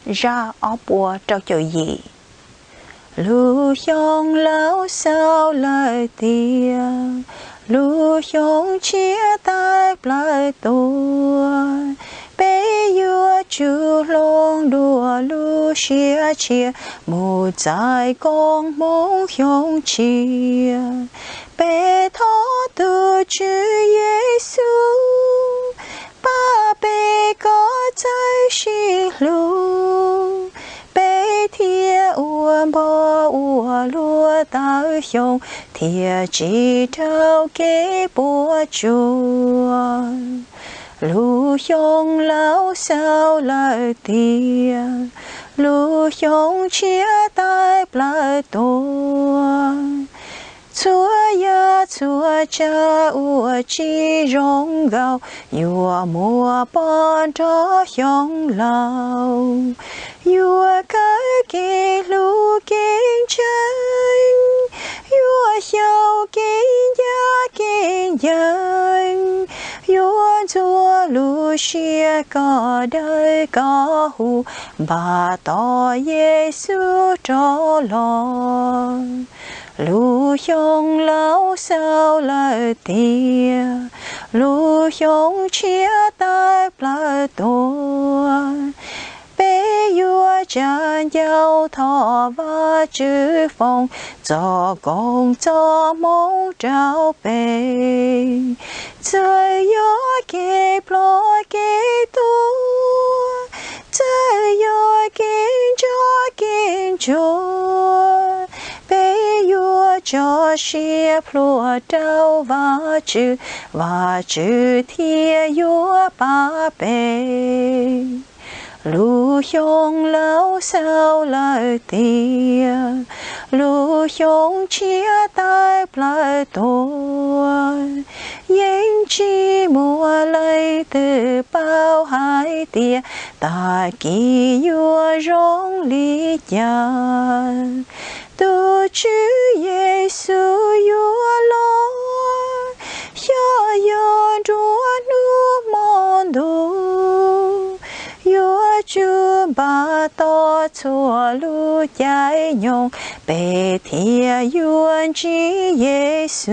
Zaj ob puas rau caum yim. Lub xyoo laub xaus lawm tiag, lub xyoo tshiab tawm plaws tuaj. Peb yuav tsum hloov dua lub siab tshiab mus txais koob hmoov xyoo tshiab. Peb thov tus Tswv Yexus pab peb kom txawj sib hlub, peb thiaj ua npog ua luag tawm xyoo thiaj tsis raug kev puas tsuaj. Lub xyoo laub xaus lawm tiag, lub xyoo tshiab tawm plaws tuaj. Txhua yam txhua tsav uas tsis zoo nkaus yuav muab pov nrog xyoo laus. Yuav kawm kev hlub kev ntseeg, yuav xyaum kev ncaj kev ncees, yuav ntxuav lub siab kom dawb kom huv npaj tos Yexus rov los. Lub xyoo laub xaus lawm tiag, lub xyoo tshiab tawm plaws tuaj. Peb yuav tsa ncauj thov Vajtswv foom txoj koob txoj hmoov rau peb. Txawm yog kev ploj kev tuag, txawm yog kev ntsoj kev ntsuag, peb yuav tso siab plhuav rau Vajtswv, Vajtswv thiaj yuav pab peb. Lub xyoo laub xaus lawm tiag, lub xyoo tshiab tawm plaws tuaj. Yeej tsis muaj leej twg paub hais tias tag kis yuav zoo li cas. Tus Tswv Yexus yuav los, xyov yog nruab hnub hmo ntuj. Yuav tsum npaj tos txhua lub caij nyoog peb thiaj yuav ntsib Yexus.